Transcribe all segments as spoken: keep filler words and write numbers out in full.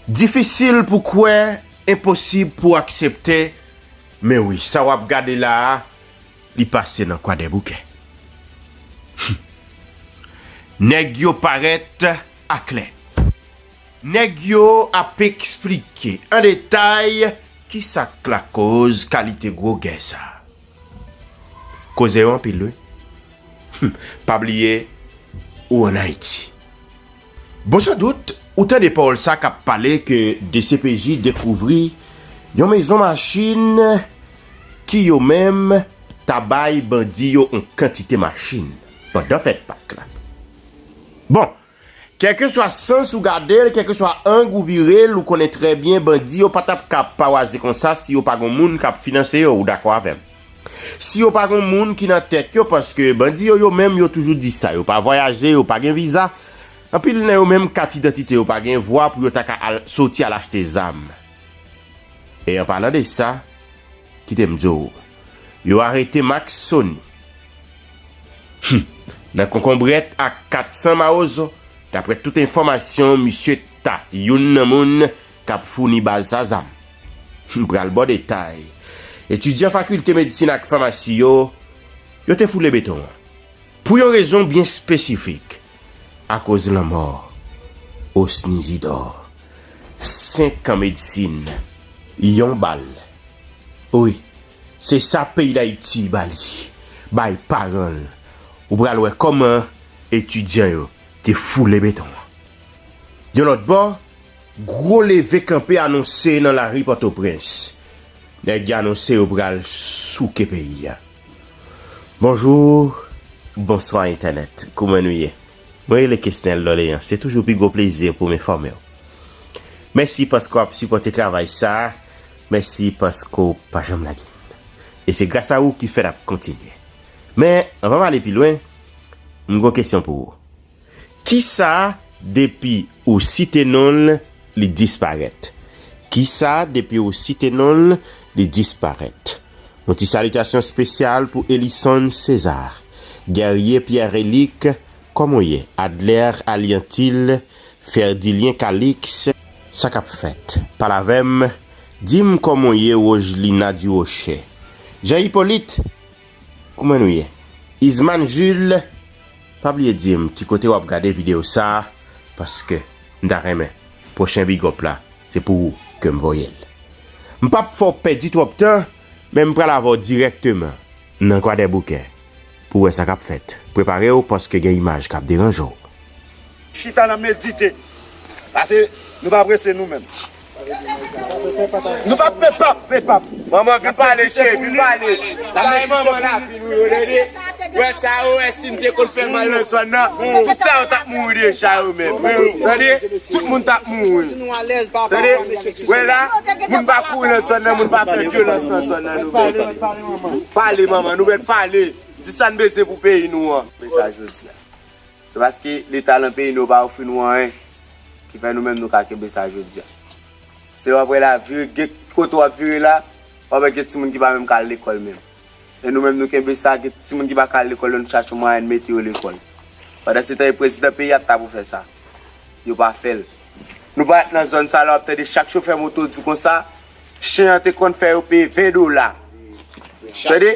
Difisil pou kwè, enposib pou aksepte, men wi, sa w ap gade la a, li pase nan Kwadèboukè. Nèg yo parèt aklè. Nèg yo ap eksplike an detay kisa k lakoz kalite gwo gè sa a. Koze yo anpil, wi. Pa bliye, ou ann Ayiti. Bon, sandout, ou tande pawòl sa k ap pale ke D C P J dekouvri yon mezon machin ki yo menm ta bay bandi yo yon kantite machin pandan fèt Pak la. Bon, kèlkeswa sans ou gade l, kèlkeswa ang ou vire l, ou konnen trè byen bandi yo pa t ap ka pawaze konsa si yo pa gon moun k ap finanse yo, ou dakò avè m? Si yo pa gon moun ki nan tèt yo, paske bandi yo, yo menm, yo toujou di sa, yo pa vwayaje, yo pa gen viza. Anpil nan yo menm, kat idantite yo pa gen vwa pou yo ta ka al, soti al achte zam. E an palan de sa, kite m di w, yo arete Max Sony. Hum, nan konkonbrèt ak kat san mawozo, daprè tout enfòmasyon, misye ta youn nan moun k ap founi baz sa zam. M pral ba w detay. Etidyan fakilte medsin ak famasi yo, yo te foule beton an. Pou yon rezon byen espesifik, akoz lanmò Osny Zidor, senk an medsin, yon bal. Wi, se sa peyi Dayiti ba li, bay paran l. Ou pral wè kòman etidyan yo te foule beton an. Yon lòt bò, gwo leve kanpe anonse nan lari Pòtoprens. Nèg yo anonse yo pral souke peyi a. Bonjou, bonswa entènèt, kouman nou ye? Mwen rele Kesnel Dolean, se toujou pi gwo plezi pou m enfòme w. Mèsi paske w ap sipòte travay sa a, mèsi paske w pa janm lage m. E se gras a ou ki fè n ap kontinye. Men, anvan m ale pi lwen, m gon kesyon pou ou. Kisa depi ou site non l, li disparèt? Kisa depi ou site non l, li disparèt? Yon ti salitasyon espesyal pou Elison César, Guerrier Pierre Elic, kòman w ye? Adler Aliantil, Ferdilien Calix, sa k ap fèt? Pale avè m, di m kòman w ye, Rogelina Durocher, Jean Hyppolite, kouman nou ye? Isman Jules, pa bliye di m ki kote w ap gade videyo sa a, paske m ta renmen pwochen big up la, se pou ou ke m voye l. M p ap fè w pèdi twòp tan, men m pral avè w dirèkteman nan Kwadèboukè pou w wè sa k ap fèt. Prepare w, paske gen imaj k ap deranje w. Chita n ap medite. Pase nou pa prese nou menm. Nou pa pepap, pepap. Manman, vin pale, cheri, vin pale. Sa e manman lavi nou yo, tande. Wè sa, ou wè si m te konn fè mal nan zòn nan, tout sa yo t ap mouri deja yo menm. Tande? Tout moun t ap mouri. Tande? Wè la, moun pa kouri nan zòn nan, moun pa fè vyolans nan zòn nan, nou menm. Pale, manman, nou mèt pale. Di sa n bezwen pou peyi nou an. Men sa jodi a. Se paske Leta lan peyi nou pa ofri nou anyen ki fè nou menm nou ka kenbe sa jodi a. Se w ap wè la, vire, gen kote w ap vire la, w ap wè gen timoun ki pa menm ka al lekòl menm. E nou menm nou kenbe sa, gen timoun ki pa ka al lekòl yo, nou chache yon mwayen mete yo lekòl. Pandansetan, e prezidan peyi a t ta pou fè sa. Yo pa fè l. Nou parèt nan zòn sa la, w ap tande chak chofè moto di konsa, chen an te konn fè yo peye ven dola. Tande?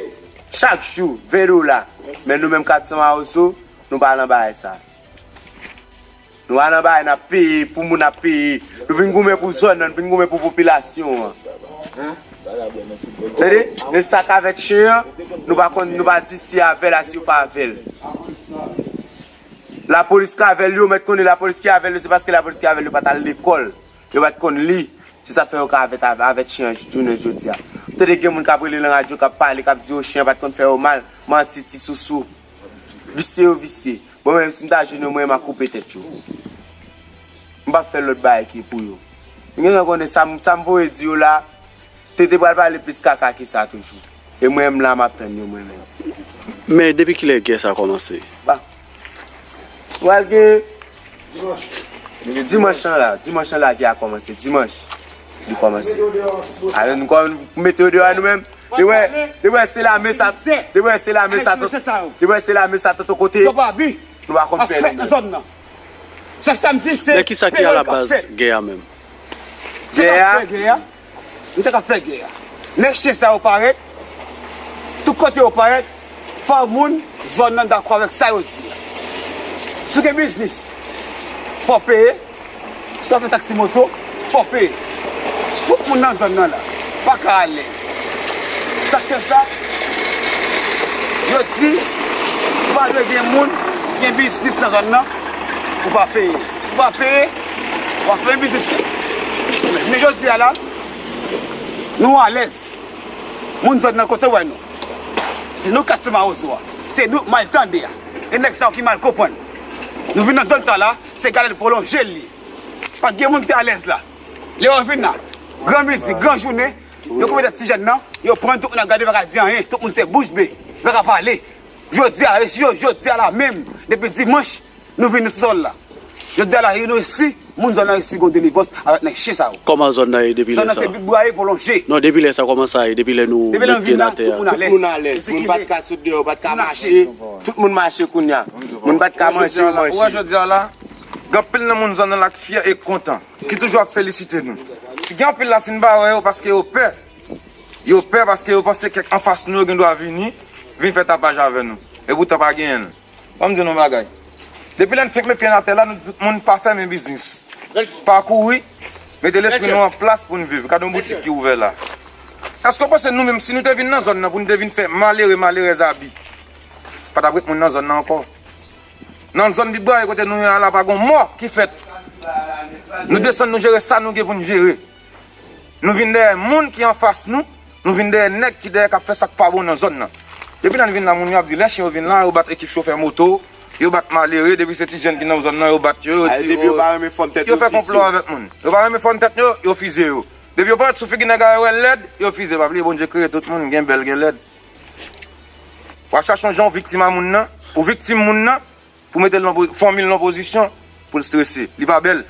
Chak jou, ven dola. Men nou menm kat san mawozo, nou pa nan bagay sa. Nou pa nan bagay n ap peye, pou moun ap peye. Nou vin goumen pou zòn nan, nou vin goumen pou popilasyon an. Tande? Men sa k avèk chen an, nou pa konn, nou pa di si avè l a, si yo pa avè l. Lapolis k avè l, yo mèt konnen lapolis ki avè l, se paske lapolis ki avè l, yo pa t al lekòl. Yo pa t konn li. Se sa k fè yo ka avèt, avèt chen an jounen jodi a. M tande gen moun k ap rele nan radyo, k ap pale, k ap di yo chen an pa t konn fè yo mal. Manti, ti sousou. Visye yo visye. Bon, menm si m ta jwenn yo, mwen, m a koupe tèt yo. M p ap fè lòt bagay ki pou yo. M gentan konnen sa m, sa m voye di yo la, Tete pral pale plis kaka ke sa toujou. E mwen, m la, m ap tann yo, mwen menm. Men depi kilè gè sa kòmanse? Ba. Pral gen dimanch lan la, dimanch lan la gè a kòmanse, dimanch li kòmanse. Alò nou kò-, mete yo deyò a nou menm. Li wè, li wè se lame sa, li wè se lame sa, li wè se lame sa tout kote. Nou pa konn fè nou menm. Men kisa ki alabaz gè a menm? Se k ap fè gè a. Misye k ap fè gè a. Nèg chen sa yo parèt. Tout kote yo parèt. Fò moun zòn nan dakò avèk sa yo di a. Si w gen biznis, fò w peye. Si w ap fè taksi moto, fò w peye. Tout moun nan zòn nan la pa ka alèz. Sa k fè sa? Yo di, pa dwe gen moun ki gen biznis nan zòn nan, ou pa peye. Si w pa peye, w ap fè yon biznis. Men jodi a la, nou alèz. Moun zòn nan kote w wè nou. Se nou kat sou mawozo a. Se nou k mal tande a. E nèg sa yo ki mal konprann. Nou vin nan zòn sa la, se gade l pwolonje l li. Pa t gen moun ki te alèz la. Lè yo vin la, gran midi, gran jounen, yo koupe tèt ti jèn nan, yo pran tout moun ap gade, pa ka di anyen, tout moun se bouch be, pa ka pale. Jodi a, jodi a la menm, depi dimanch, nou vin sou sòl la. Jodi a la, nou resi, moun zòn nan resi gon delivrans avèk nèg chen sa yo. Kòman zòn nan ye depi lè sa? Zòn nan se bit bwaye pwolonje. Non, depi lè sa, kòman sa ye? Depi lè nou met pye nan tè a? Tout moun alèz. Tout moun pa t ka sot deyò, pa t ka mache. Tout moun mache kounye a. Moun pa t ka manje, yo manje. Ou wè jodi a la, gen anpil nan moun zòn nan la k fyè e k kontan. Ki toujou ap felisite nou. Si gen anpil la, si n pa wè yo, paske yo pè. Yo pè paske yo panse kèk anfas nou yo gen dwa vini, vin fè tapaj avè nou. Epoutan pa genyen l. Ban m di nou yon bagay. Depi lè n fenk met pye n atè la, nou tout moun pa fèmen biznis. Pa kouri, mete lespri nou an plas pou n viv. Gade yon boutik ki ouvè la. Èske w panse nou menm, si nou te vin nan zòn nan pou nou te vin fè malere, malerèz abi, pa t ap ret moun nan zòn nan ankò? Nan zòn Bit Bwaye kote nou ye a la, pa gon mò ki fèt. Nou desann, nou jere sa nou gen pou n jere. Nou vin dèyè moun ki anfas nou, nou vin dèyè nèg ki dèyè k ap fè sa k pa bon nan zòn nan. Depi lè n vin la, moun yo ap di lè chen yo vin la, yo bat ekip chofè moto, yo bat malere, depi se ti jèn ki nan zòn nan, yo bat yo, yo tiye yo. Depi yo pa renmen fòm tèt yo, yo fè konplo avèk moun. Yo pa renmen fòm tèt yo, yo fize yo. Depi yo parèt sou figi nèg la, yo wè l lèd, yo fize. Pa bliye Bondye kreye tout moun, gen bèl, gen lèd. W a chache yon jan w viktim a moun nan, ou viktim moun nan, pou mete l nan po-, fanmi l nan pozisyon pou l strese. Li pa bèl.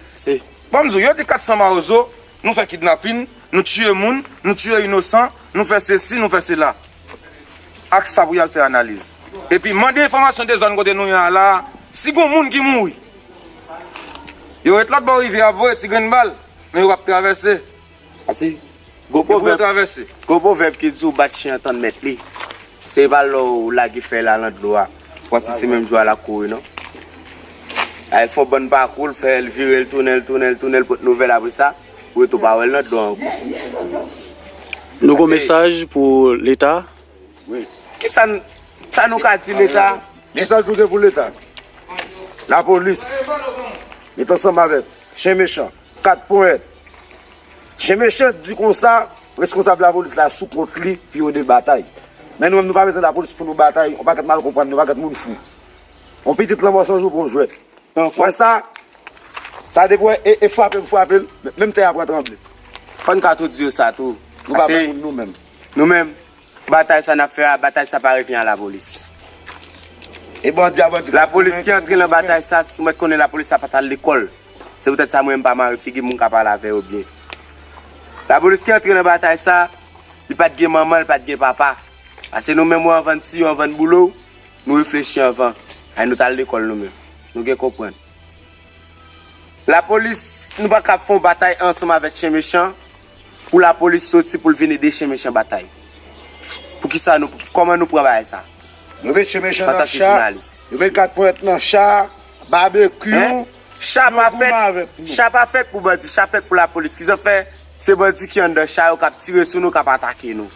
Ban m di w, yo di kat san mawozo, nou fè kidnapin, nou tiye moun, nou tiye inosan, nou fè sesi, nou fè sela. Ak sa pou y al fè analiz. Epi mande enfòmasyon de zòn kote nou ye a la, si gon moun ki mouri. Yo ret lòt bò rivyè a ap voye ti grenn bal, men yo p ap travèse. Pase, gon pwovèb, gon pwovèb ki di ou bat chen an tann mèt li. Se pa lè w lage fèy la nan dlo a, w panse se menm jou a l ap kouri non. Ay fè yon bann pakou, l fè l vire, l tounen, l tounen, l tounen, l pote nouvèl apre sa, ou rete w pa wè l nan dlo a ankò. Nou gon mesaj pou Leta? Wi. Kisa n, sa nou ka di Leta? Mesaj nou gen pou Leta. Lapolis, met ansanm avèk chen mechan, kat ponyèt. Chen mechan di konsa, reskonsab lapolis la sou kont li pou yo de batay. Men nou menm, nou pa bezwen lapolis pou nou batay, yon pakèt mal konprann, yon pakèt moun fou. Yon pitit lanmò san jou pou yon jwèt. Wè sa, sa depi wè, e, e frape m frape l, menm tè a pran tranble. Fò n ka tou di yo sa tou. Nou pa bay moun nou menm. Nou menm, batay sa n ap fè a, batay sa pa revyen a lapolis. E bandi a bandi. Lapolis ki antre nan batay sa, si mwen t konnen lapolis sa pa t al lekòl. Se poutèt sa mwen menm m pa mare figi m, m ka pale avè yo byen. Lapolis ki antre nan batay sa, li pa t gen manman, li pa t gen papa. Pase nou menm, ou anvan n siyon, anvan n boule w, nou reflechi anvan. Ay nou t al lekòl nou menm. Nou gen konprann. Lapolis, nou pa ka fè yon batay ansanm avèk chen mechan, pou lapolis soti pou l vin ede chen mechan batay. Poukisa nou, kòman nou pran bagay sa? Yo met chen mechan nan cha, yo met kat ponyèt nan cha, babekyou, yo goumen avèk nou. Cha pa fèt pou bandi, cha fèt pou lapolis. Kisa fè se bandi ki anndan cha yo k ap tire sou nou, k ap atake nou?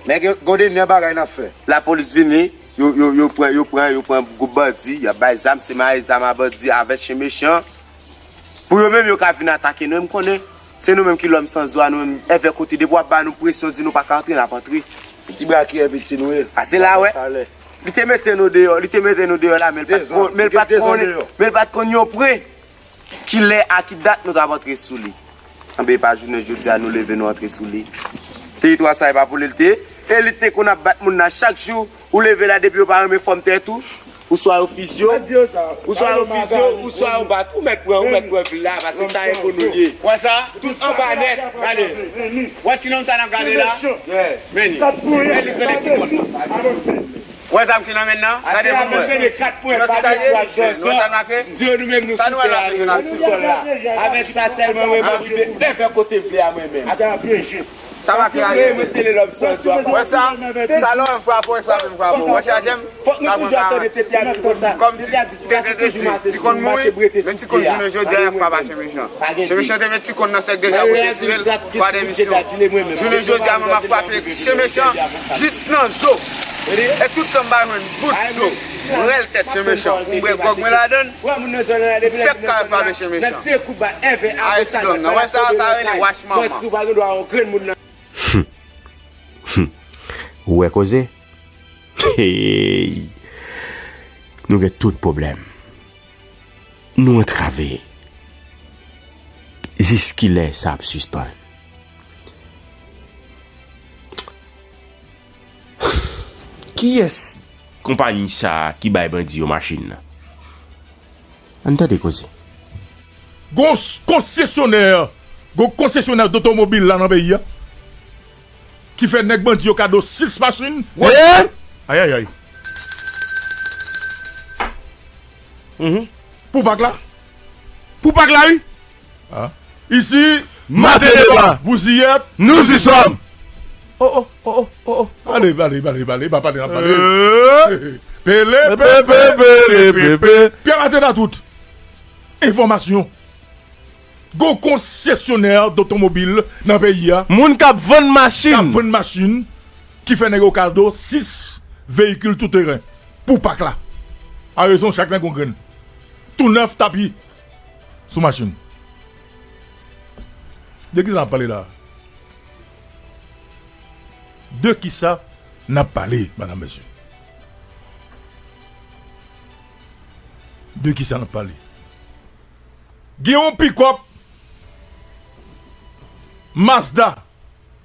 Men gen, gen dènye bagay n ap fè. Lapolis vini, yo, yo, yo pran, yo pran, yo pran gwoup bandi, y ap bay zam, se mare zam a bandi avèk chen mechan. Pou yo menm yo ka vin atake nou, e m konnen se nou menm ki lòm san zo a, nou menm èvè kote, depi w ap ba nou presyon, di nou pa ka antre, n ap antre. Ti bra ki piti nou ye. Pase la wè. Li te mete nou deyò, li te mete nou deyò la, men l pa t konn, men l pa t konn, men l pa t konn yon pwen. Kilè, a ki dat nou t ap antre sou li? Anben, pa jounen jodi a nou leve nou antre sou li. Teritwa sa e pa pou li l te ye. E li te konn ap bat moun nan chak jou. Ou leve la depi yo pa renmen fòm tèt ou. Ou swa yo fizye w, ou swa yo fizye w, ou swa yo bat ou. Ou mèt pran, ou mèt pran vil la, paske sa e pou nou li ye. Wè sa? Tout anba nèt. Gade. Wè ti nonm sa n ap gade la? Men li. Men li, men li ti kòn nan. Wè zam ki nan men nan? Gade pou mwen. Kat pwen pa de twa zòzò. Di yo nou menm nou sou tè a, nou sou sòl la. Avèk sa sèlman mwen, mwen rive nèf è kote m vle a mwen menm. Sa va klè ale. Mwen tele lòm san dwa. Wè sa? Sa lò m frape w, e frape m frape w. Wè chaje m. Fòk nou toujou ap tande tete a di konsa. Kòm tete di, ti konn mouri, men ti konn jounen jodi a y ap frape a Chen Mechan. Chen Mechan te met ti konn nan sèk deja pou te tiye l pa demisyon. Jounen jodi a mwen m ap frape Chen Mechan jis nan zo. E tout tan m pa jwenn bout zo. M rèl tèt Chen Mechan. M bwè gwòg mwen ladann. M fèk ka frape Chen Mechan. Ayiti dòm nan. Wè sa, sa rele wach manman. Ou wè koze? Hey! Nou gen tout pwoblèm. Nou antrave. Jiskilè sa ap sispann? Kiyès konpayi sa a ki bay bandi yo machin nan? Ann tande koze. Gon s- konsesyonè, gon konsesyonè dotomobil la nan peyi a ki fè nèg bandi yo kado sis machin. Eh! Ayayay. Mhm. Pou pak la. Pou pak la, wi. Ah. Ici, Matin Débat. Vous y êtes. Nous y sommes. Oh, oh, oh, oh, oh, oh. Allez, allez, allez, allez, pa pale, n ap pale. Euh. Pele, pe, pe, pele, pe, pe. Pierre Matin a tout. Enfòmasyon. Gon konsesyonè dotomobil nan peyi a. Moun k ap vann machin. K ap vann machin, ki fè nèg yo kado sis veyikil tou teren pou pak la. A rezon, chak nèg yon grenn. Tou nèf, tapi sou machin. De kisa n ap pale la? De kisa n ap pale, madam, mesye? De kisa n ap pale? Gen yon pikòp Mazda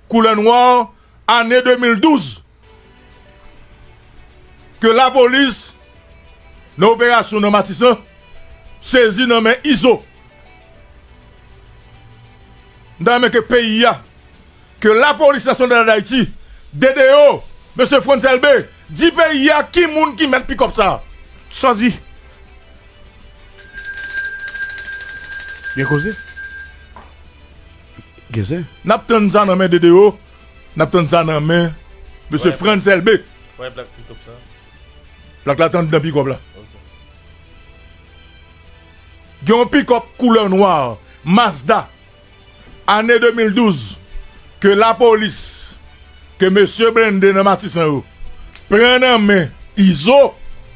koulè nwa ane de mil douz ke lapolis nan operasyon nan Matisan sezi nan men Izo. M ta renmen ke peyi a, ke lapolis nasyonal d Ayiti, D D O, mesye Frantz Elbé, di peyi a ki moun ki mèt pikòp sa a. Sa di? Gen koze? Gen zen. N ap tann sa nan men D D O, n ap tann sa nan men mesye Frantz Elbé. Wè plak pikòp sa. Plak la t anndan pikòp la. Ok. Gen yon pikòp koulè nwa, Mazda, ane de mil douz, ke lapolis, ke mesye blende nan Matisan yo, pran nan men Izo,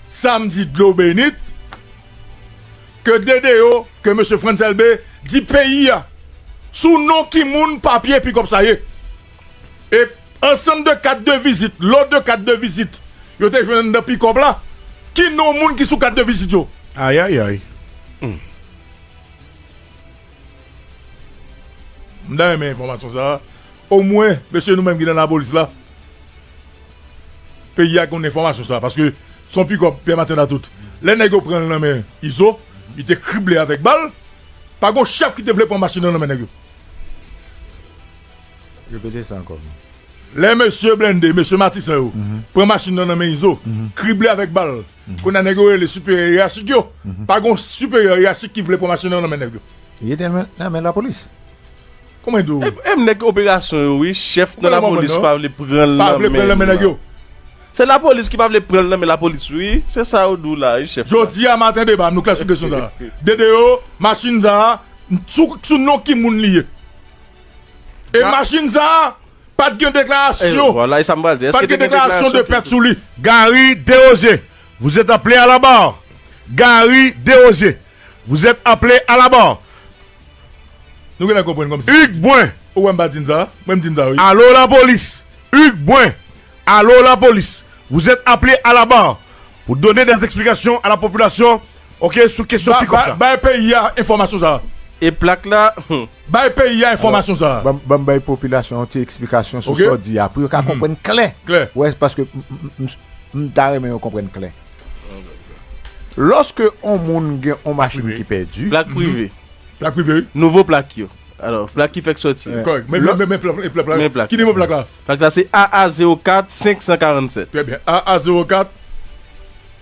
samdi dlo benit, ke D D O, ke mesye Frantz Elbé, di peyi a, sou non ki moun papye pikòp sa ye. E ansanm de kat de vizit, lòt de kat de vizit, yo te jwenn anndan pikòp la, ki non moun ki sou kat de vizit yo? Ayayay. Hmm. M ta renmen enfòmasyon sa a. Omwen, mesye nou menm ki nan lapolis la, peyi a konn enfòmasyon sa a, paske se yon pikòp Pierre Martin Latout. Lè nèg yo pran l nan men Izo, li te krible avèk bal. Pa gon chèf ki te vle pran machin nan nan men nèg yo. Repete sa ankò. Lè mesye blende, mesye Matisan yo, pran machin nan nan men Izo, krible avèk bal. Kounye a nèg yo rele siperyè yeyachik yo. Pa gon siperyè yeyachik ki vle pran machin nan nan men nèg yo. Li te nan men, nan men lapolis. Kòman di w? E, e nèg operasyon yo, wi, chèf nan lapolis pa vle pran l nan men nèg yo. Se lapolis ki pa vle pran l nan men lapolis, wi. Se sa yo di w la, wi, chèf la. Jodi a, Matin Débat, nou klè sou kesyon sa a. D D O, machin sa a, sou, sou non ki moun li ye? E machin sa a, pa t gen deklarasyon. E vwala, e sa m pral di. Èske te gen deklarasyon de pèt sou li? Gary Desrosiers, vous êtes appelé à la barre. Gary Desrosiers, vous êtes appelé à la barre. Nou genlè konprann kòmsi. Hugues Brun. Ou wè m pa di n sa? Mwen m di n sa, wi. Allô la police. Hugues Brun. Allô la police. Vous êtes appelé à la barre pour donner des explications à la population, ok, sou kesyon pikòp sa. Bay peyi a enfòmasyon sa. E plak la, hmm. Bay peyi a enfòmasyon sa. Ban m, ban m bay popilasyon yon ti eksplikasyon sou sa w di a, pou yo ka konprann klè. Klè. Wè, paske m, m, m, m, m ta renmen yo konprann klè. Lòske yon moun gen yon machin ki pèdi. Plak prive. Plak prive, wi. Nouvo plak yo. Alò, plak ki fèk sòti. Kòrèk. Men, men, men, men plak, men plak la. Men plak. Ki nimewo plak la? Plak la se A A zewo kat senk san karannsèt. Trè byen. A A zewo kat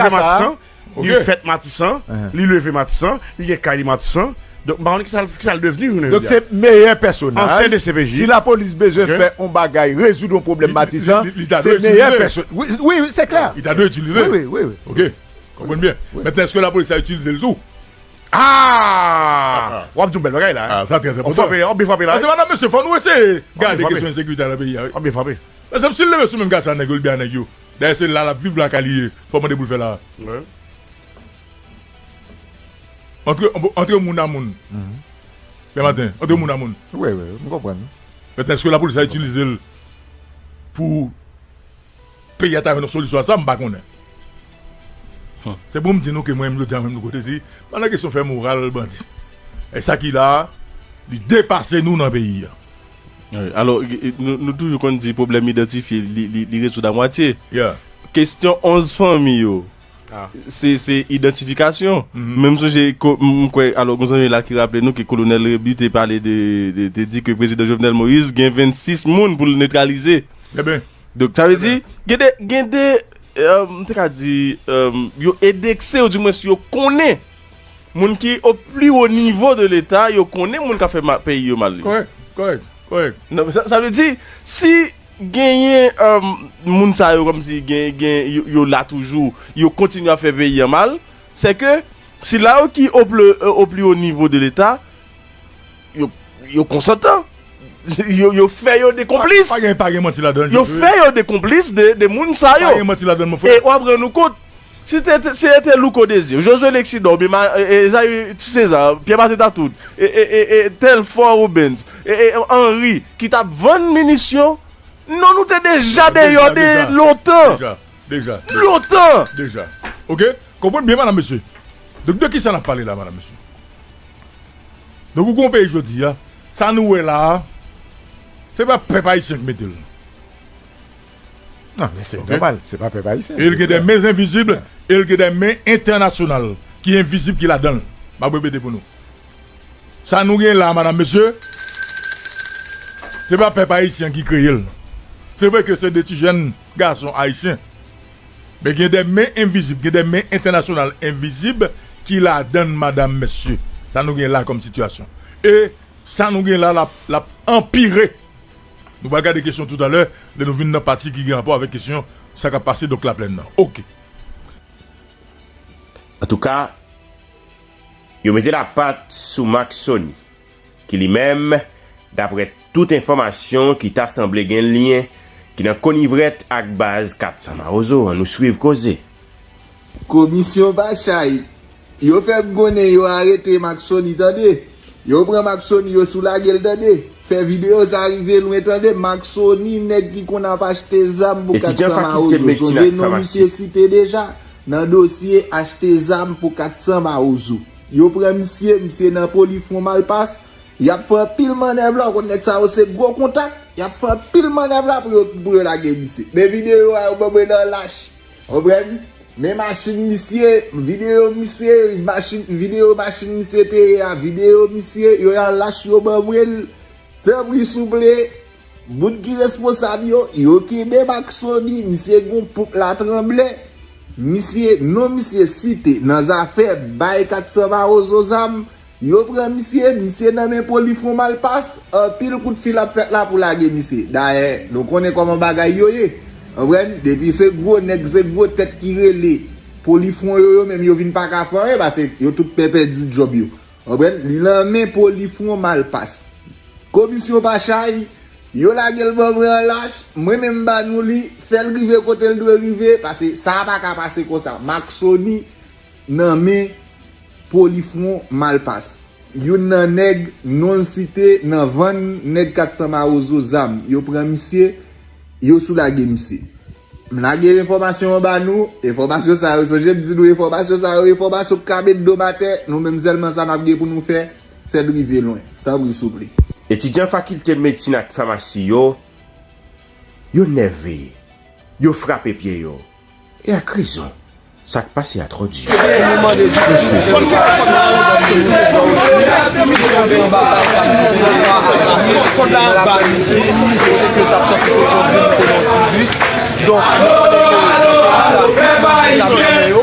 leve Matisan, li fèt Matisan, li leve Matisan, li gen kay li Matisan. Donk, m pa konn kisa, kisa l devni jounen jodi a. Donk, se meyè pèsonaj. Ansyen D C P J. Si lapolis bezwen fè yon bagay, rezoud yon pwoblèm Matisan, se meyè pèsonaj. Wi, wi, se klè. Li ta dwe itilize. Wi, wi, wi. Ok. Konprann byen. Mentnan, èske lapolis a itilize l tou? Ah! W ap di yon bèl bagay la. Ah, sa trè enpòtan. W ap frape, w ap byen frape la. Paske madanm mesye, fò nou eseye gade kesyon ensekirite a nan peyi a, wi. W ap byen frape. Paske si l leve sou menm gason a nèg yo, l byen a nèg yo. Dayè, se la l ap viv la ka li ye. Sa w mande pou l fè la a? Antre, antre moun a moun. Dematen, antre moun a moun. Wi, wi, m konprann. Mentnan, èske lapolis a itilize l pou peyi a ta jwenn yon solisyon a sa, m pa konnen. Se pou m di nou ke mwen menm jodi a menm nou kote si, pa nan kesyon fè moral bandi. E sa ki la a, li depase nou nan peyi a. Wi, alò, nou, nou toujou konn di pwoblèm idantifye, li, li, li rezoud a mwatye. Kesyon onz fanmi yo, se, se idantifikasyon. Men m sonje, m kwè, alò, gon zanmi la ki raple nou ke Kolonèl Rébu te pale de, de, te di ke prezidan Jovenel Moïse gen vennsis moun pou l netralize. Donk, sa vle di, gen de, gen de, euh, m te ka di, euh, yo endekse, ou dimwens yo konnen moun ki o pli wo nivo de Leta, yo konnen moun k ap fè ma-, peyi yo mal yo. Kòrèk, kòrèk, kòrèk. Non, sa, sa vle di, si genyen, euh, moun sa yo kòmsi gen, gen, yo, yo la toujou, yo kontinye ap fè peyi an mal, se ke sila yo ki o pli, euh, o pli wo nivo de Leta, yo, yo konsantan. Yo, yo fè yo de konplis. Pa, pa gen, pa gen manti ladan l. Yo fè yo de konplis de, de moun sa yo. Pa gen manti ladan l, mon frè. E w ap rann ou kont, si te, te, si te Louko Désir, Josué Lexidor, oubyen Ma-, e, e, Esaü Ti César, Pierre Martin Tatout, e, e, e, e, Telfort Rubens, e, e, Henry, ki t ap vann minisyon, non, nou te deja deyò de lontan. Deja, deja, deja. Lontan. Deja. Ok? Konprann byen, madanm, mesye. Donk, de kisa n ap pale la, madanm, mesye? Donk, ou gon peyi jodi a, sa nou wè la a, se pa pèp ayisyen k mete l. Non, men se nòmal, se pa pèp ayisyen. E l gen de men envizib, e l gen de men entènasyonal ki envizib ki ladan l. M ap repete pou nou. Sa nou gen la, madanm, mesye, se pa pèp ayisyen ki kreye l. Se vre ke se de ti jèn gason ayisyen. Men gen de men envizib, gen de men entènasyonal envizib ki ladan l, madanm, mesye. Sa nou gen la kòm sitiyasyon. E sa nou gen la, l ap, l ap anpire. Nou pral gade kesyon toutalè, lè nou vin nan pati ki gen rapò avèk kesyon sa k ap pase, donk, Laplèn nan. Ok. Antouka, yo mete lapat sou Marc Sony, ki li menm, daprè tout enfòmasyon ki ta sanble gen lyen, ki nan konivrèt ak baz Kat Sa Mawozo, ann nou swiv koze. Komisyon pa chay. Yo fè m konnen yo arete Maxony, tande. Yo pran Maxony, yo soulage l, tande. Fè videyo sa rive lwen, tande. Maxony, nèg ki konn ap achte zam pou Etidyan katsan Fakilté mawozo. Medsin Sonje ak non Famasi. Misye site deja nan dosye achte zam pou katsan mawozo. Yo pran misye, misye nan Polifwon Malpas. Y ap fè anpil mannèv la, ou konn nèg sa yo se gwo kontak. Y ap fè anpil mannèv la pou yo, pou yo lage misye. Men videyo a yo ban mwen nan lach. Konprann? Men machin misye, videyo misye, machin, videyo machin misye te ye a, videyo misye, yo nan lach yo ban mwen l. Tanpri souple, moun ki responsab yo, yo kenbe Maxony, misye gon poup la tranble. Misye, non misye site nan zafè bay katsan mawozo zam. Yo pran misye, misye nan men Polifwon Malpas, anpil kout fil ap fèt la pou lage misye. Dayè, nou konnen kòman bagay yo ye. Konprann? Depi se gwo nèg, se gwo tèt ki rele Polifwon yo, yo menm yo vin pa ka fè anyen, paske yo tout pè pèdi djòb yo. Konprann? Li nan men Polifwon Malpas. Komisyon pa chay, yo lage l ban mwen an lach, mwen menm m ba nou li, fè l rive kote l dwe rive, paske sa a pa ka pase konsa. Maxony nan men Polifwon Malpas. Youn nan nèg non l site nan vann nèg katsan mawozo zam. Yo pran misye, yo soulage misye. M lage enfòmasyon an ba nou, enfòmasyon sa yo, sonje m di nou enfòmasyon sa yo, enfòmasyon k ka met do m atè, nou menm sèlman sa n ap gen pou nou fè, fè l rive lwen. Tanpri souple. Etidyan Fakilté Medsin ak Famasi yo, yo nève, yo frape pye yo, e ak rezon. Sa k pase a twò di. Nou mande jistis. Kòd la anba Ayiti, kote yo t ap sòti kote yo vin kote yon ti bis. Donk, nou konnen ke sa, sa mwen yo.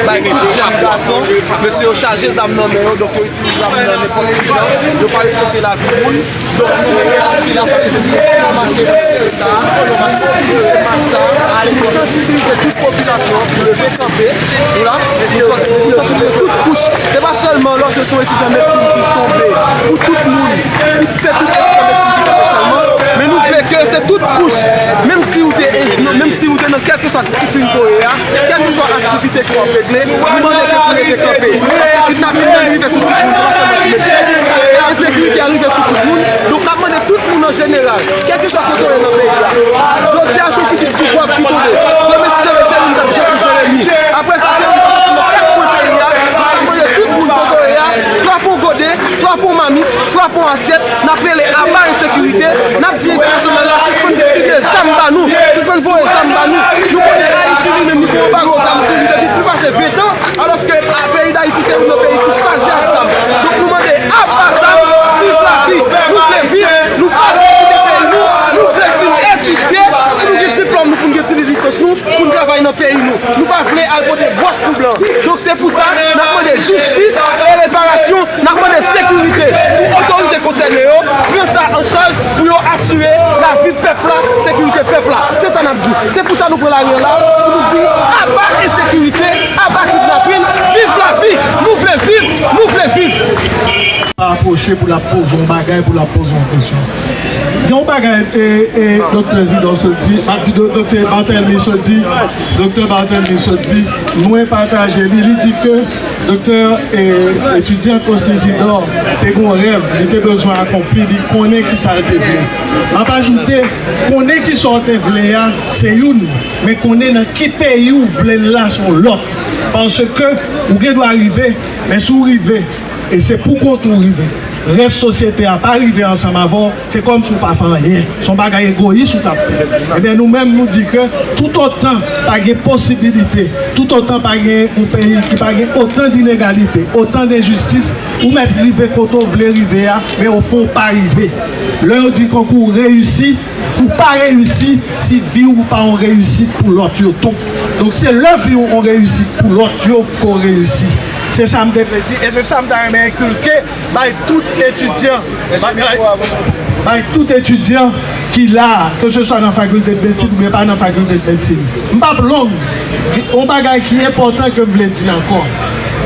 Bay tout jèn gason, mesye yo chaje zam nan men yo, donk yo itilize zam nan nenpòt ki jan. Yo pa respekte lavi moun. Donk, nou mete sou plas pou nou mache pou sere sa, pou nou mache pou sere sa, pou nou sansibilize tout popilasyon an pou leve kanpe, pou la, pou sansibilize tout kouch. Se pa sèlman lòske se yon etidyan medsin ki tonbe, pou tout moun, pou, se tout etidyan medsin ki tonbe sèlman, men nou vle ke se tout kouch, menm si ou te, menm si ou te nan kèlkeswa disiplin ke w ye a, kèlkeswa aktivite ke w ap regle, nou mande ke pou leve kanpe. Paske kidnapin nan rive sou tout moun, se pa sèlman sou medsen. E ensekirite a rive sou tout moun. Donk, n ap mande tout moun an jeneral, kèlkeswa kote w ye nan peyi a. Jodi a, se yon pitit ti pòv ki tonbe. Demen, si Dye vle, se nou k ap jere Jeremi. Apre sa, se nou k ap soti nan kat kwen peyi a. Donk, n ap mande tout moun kote w ye a, frape yon gode, frape yon mamit, frape yon asyèt. N ap rele aba ensekirite, n ap di entènasyonal la sispann distribye zam ba nou, sispann voye zam ba nou. Nou konnen Ayiti li menm li gen yon bago zam sou li depi plis pase ven tan, alòske a, peyi Dayiti se youn nan peyi ki chaje ak zam. Donk nou mande aba zam, viv lavi, nou vle viv, nou pa vle kite peyi nou, nou vle vin etidye, pou nou gen diplòm nou, pou nou gen ti lisans nou, pou n travay nan peyi nou. Nou pa vle al pote bwòch pou blan. Donk se pou sa, n ap mande jistis e reparasyon, n ap mande sekirite pou otorite konsène yo, pran sa an chaj pou yo asire lavi pèp la, sekirite pèp la. Se sa n ap di. Se pou sa nou pran lari an la, pou nou di aba ensekirite, aba kidnapin, viv lavi, nou vle viv, nou vle viv. Apwoche pou l ap poze yon bagay, pou l ap poze yon kesyon. Gen yon bagay, e, e, Doktè Zidor sot di, a, di, do-, Doktè Barthélemy sot di, Doktè Barthélemy sot di, mwen pataje li, li di ke Doktè, e, etidyan Cosny Zidor te gen yon rèv, li te bezwen akonpli, li konnen ki sa l te vle. M ap ajoute, konnen ki sa w te vle a, se youn, men konnen nan ki peyi w vle l la, se yon lòt. Paske ou gen dwa rive, men si w rive, e se pou kont ou rive. Rès sosyete a pa rive ansanm avè w, se kòmsi w pa fè anyen. Se yon bagay egoyis ou t ap fè. Ebyen, nou menm, nou di ke toutotan pa gen posibilite, toutotan pa gen yon peyi ki pa gen otan dinegalite, otan denjistis, ou mèt rive kote w vle rive a, men ofon w pa rive. Lè yo di konkou reyisi, ou pa reyisi si vi w pa yon reyisit pou lòt yo tou. Donk, se lè vi w yon reyisit pou lòt yo ke w reyisi. Se sa m te vle di, e se sa m ta renmen enkilke bay tout etidyan, bay, bay, bay tout etidyan ki la, ke se swa nan fakilte de medsin oubyen pa nan fakilte de medsin. M p ap long, yon bagay ki enpòtan ke m vle di ankò.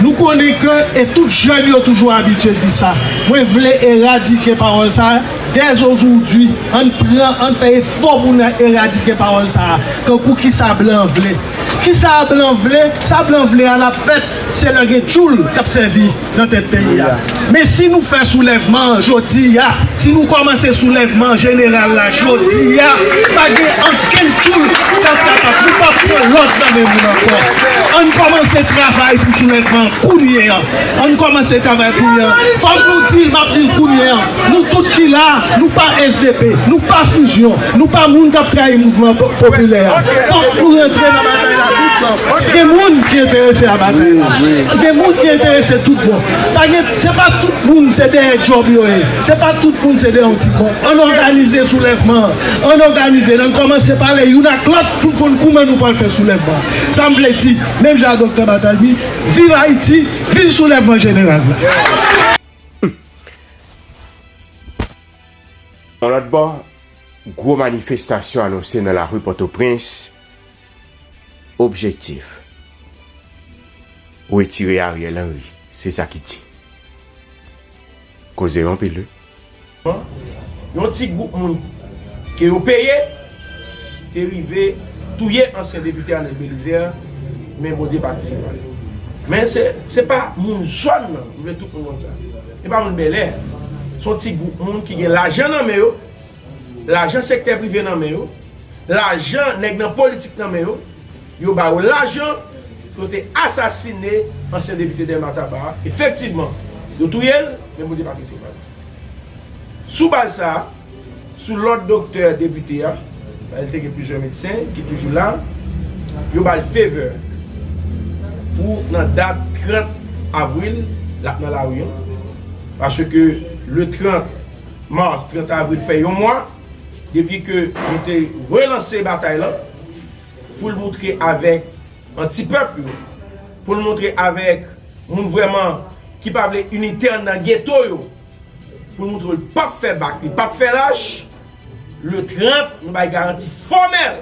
Nou konnen ke, e tout jèn yo toujou abitye di sa, Mwen vle eradike pawòl sa a. Dès aujourd'hui, ann pran, ann fè efò pou n eradike pawòl sa a. Tankou kisa blan vle. Kisa blan vle? Sa blan vle a l ap fèt. Se lè gen tchoul k ap sèvi nan tèt peyi a. Men si nou fè soulèvman an jodi a, si nou kòmanse soulèvman jeneral la jodi a, pa gen ankenn tchoul k ap kapab, nou p ap pran lòd nan men moun ankò. Ann kòmanse travay pou soulèvman an kounye a. Ann kòmanse travay kounye a. Fòk nou di l, m ap di l kounye a. Nou tout ki la, nou pa S D P, nou pa Fusion, nou pa moun k ap trayi mouvman po-, popilè a. Fòk nou rantre nan batay la tout bon. Gen moun ki enterese a batay la. Gen moun ki enterese tout bon. Pa gen, se pa tout moun se dèyè djòb yo ye. Se pa tout moun se dèyè yon ti kòb. Ann òganize soulèvman an. Ann òganize l. Ann kòmanse pale youn ak lòt pou n konn kouman nou pral fè soulèvman an. Sa m vle di, menm jan ak Doktè Batalmi, viv Ayiti, viv soulèvman jeneral la. Yon lòt bò, gwo manifestasyon anonse nan lari Pòtoprens. Objektif, retire Ariel Henry, se sa ki di. Koze yo anpil, wi. Yon ti gwoup moun ke yo peye te rive touye ansyen depite Arnel Belizaire, men Bondye pa fè se pa. Men se, se pa moun zòn nan, m vle tout moun konn sa. Se pa moun Bèlè. Se yon ti gwoup moun ki gen lajan nan men yo, lajan sektè prive nan men yo, lajan nèg nan politik nan men yo, yo ba yo lajan pou yo te asasine ansyen depite Dèlma Taba a. Efektivman, yo touye l, men Bondye pa te separe. Sou baz sa a, sou lòd doktè depite a, el te gen plizyè medsen ki toujou la, yo ba l favè pou nan dat trant avril, l ap nan lari an. Paske le trant mas, trant avril, fè yon mwa depi ke nou te relanse batay lan pou l moutre avèk antipèp yo, pou l moutre avèk moun vrèman ki pa vle initè nan geto yo, pou l moutre l p ap fè bak, li p ap fè lach. Le trant, nou bay garanti fòmèl.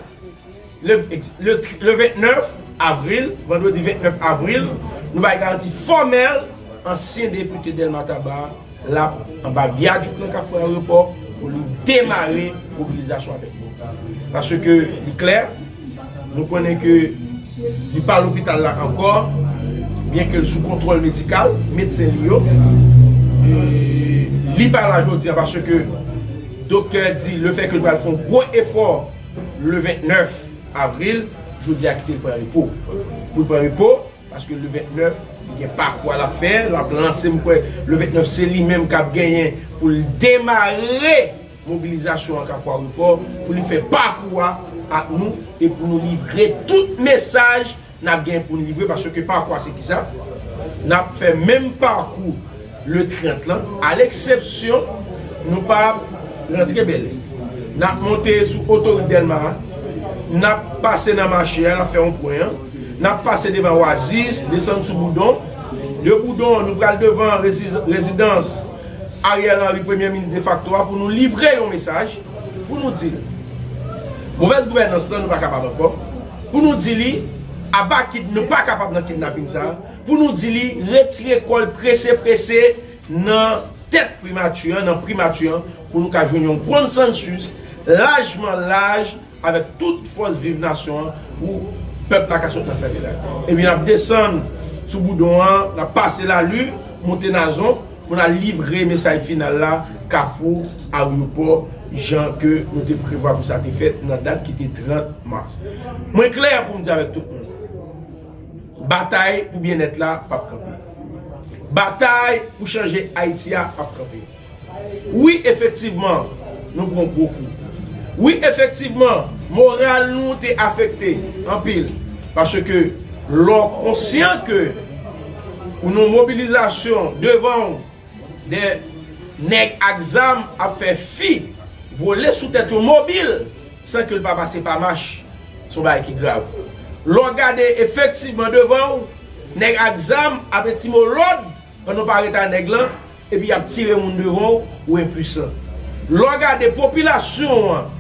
Le, le, le ventnèf avril, vandredi ventnèf avril, nou bay garanti fòmèl ansyen depite Dèlma Taba l ap anba vyadik nan Kafou Ayewopò pou li demare mobilizasyon avèk nou. Paske li klè, nou konnen ke li pa lopital la ankò, byenke l sou kontwòl medikal medsen li yo. E li pa la jodi a paske doktè di lefètke l pral fè yon gwo efò le ventnèf avril, jodi a kite l pran repo. Pou l pran repo, paske le ventnèf, li gen pakou a l ap fè, l ap lanse, m kwè, le ventnèf, se li menm k ap genyen pou l demare mobilizasyon an Kafou Ayewopò, pou li fè pakou a ak nou e pou nou livre tout mesaj n ap gen pou n livre, paske pakou a se kisa? N ap fè menm pakou le trant lan, aleksepsyon, nou pa rantre Bèlè. N ap monte sou otorit Dèlma a, n ap pase nan mache a, n ap fè yon pwen an, n ap pase devan Oasis, desann sou Boudon. De Boudon, nou pral devan rezi-, rezidans Ariel Henry, premye minis defakto a, pou nou livre yon mesaj, pou nou di l, movèz gouvènans lan, nou pa kapab ankò, pou nou di li, aba kid, nou pa kapab nan kidnaping sa a, pou nou di li, retire kò l prese, prese nan tèt primati an, nan primati an, pou nou ka jwenn yon konsansis lajman laj avèk tout fòs viv nasyon an pou pèp la ka sot nan sa li la. Epi n ap desann sou Boudon an, n ap pase Lali, monte Nazon, pou n al livre mesaj final la, Kafou Ayewopò, jan ke nou te prevwa pou sa te fèt nan dat ki te trant mas. Mwen klè pou m di avèk tout moun, batay pou byennèt la p ap kanpe. Batay pou chanje Ayiti a p ap kanpe. Wi, efektivman, nou pran gwo kou. Wi, efektivman, moral nou te afekte anpil. Paske lè w konsyan ke ou nan mobilizasyon devan w, de nèg ak zam ap fè fi vole sou tèt yon mobil san ke l pa pase pa mach, se yon bagay ki grav. Lè w gade efektivman devan w, nèg ak zam ap etime w lòd pandan w pa rete a nèg lan, epi y ap tire moun devan w, ou enpwisan. Lè w gade popilasyon an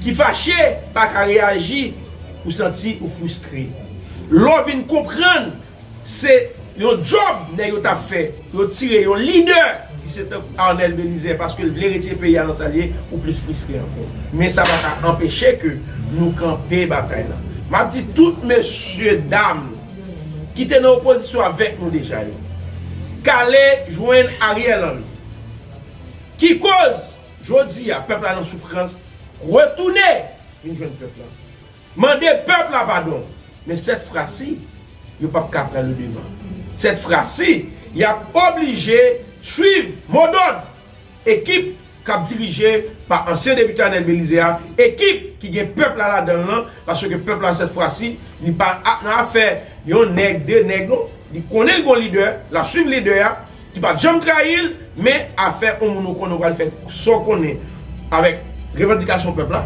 ki fache, pa ka reyaji, ou santi ou fristre. Lè w vin konprann se yon djòb nèg yo t ap fè, yo tire yon lidè Se tankou Arnel Belizaire, paske l vle retire peyi a nan sa l ye, ou plis fristre ankò. Men sa pa ka anpeche ke nou kanpe batay la. M ap di tout mesye dam ki te nan opozisyon avèk nou deja yo, k ale jwenn Ariel Henry. Ki koz jodi a pèp la nan soufrans, retounen vin jwenn pèp la. Mande pèp la padon. Men sèt fwa si, yo p ap ka pran le devan. Sèt fwa si, y ap oblije swiv modòd ekip k ap dirije pa ansyen depite Arnel Belizaire a, ekip ki gen pèp la ladan l lan, paske pèp la sèt fwa si, li pa a- nan afè yon nèg, de nèg, non. Li konnen l gon lidè, l ap swiv lidè a, ki pa t janm trayi l, men afè yon moun ou konnen ou pral fè sa w konnen avèk revandikasyon pèp la,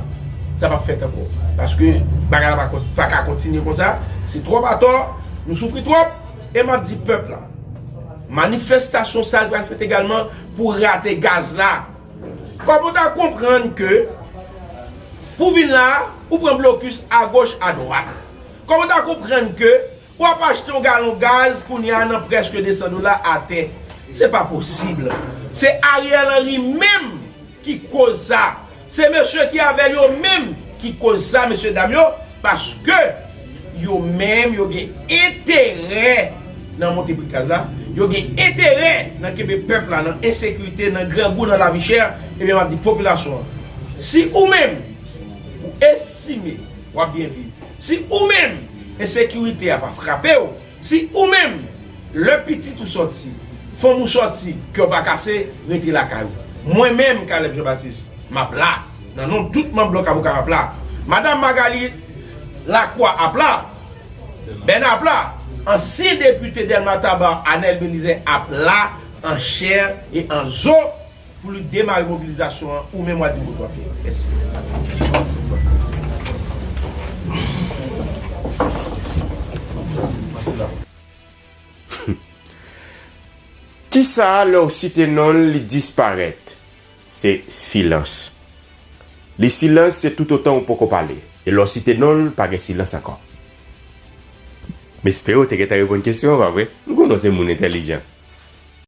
sa p ap fèt ankò. Paske bagay la pa, pa ka kontinye konsa, se twòp atò, nou soufri twòp, e m ap di pèp la, manifestasyon sa a pral fèt egalman pou rate gaz la. Kòman w ta konprann ke pou vin la, ou pran blokis agoch, adwat? Kòman w ta konprann ke w ap achte yon galon gaz kounye a nan prèske de san dola atè? Se pa posib. Se Ariel Henry menm ki koz sa. Se mesye ki avè l yo menm ki koz sa, mesye dam yo, paske yo menm yo gen enterè nan monte pri gaz la, yo gen enterè nan kenbe pèp la nan ensekirite, nan grangou, nan lavi chè, ebyen m ap di popilasyon an, si ou menm ou estime w ap byen viv, si ou menm ensekirite a pa frape w, si ou menm lè pitit ou sòti, fanm ou sòti, kè w pa kase, rete lakay ou. Mwen menm, Caleb Jean Baptiste, m ap la, nan non tout manm Blòk Avoka m ap la. Madanm Magalie Lacroix ap la, Bèna ap la, ansyen depite Dèlma Taba, Arnel Belizaire ap la, an chè e an zo, pou li demare mobilizasyon an, ou menm w a di mo twa pye. Mèsi. Kisa lè w site non l, li disparèt? Se silans. Li silans, se toutotan ou poko pale. E lè w site non l, pa gen silans ankò. M espere w te gentan reponn kesyon an, pa vre? M konnen w se moun entèlijan.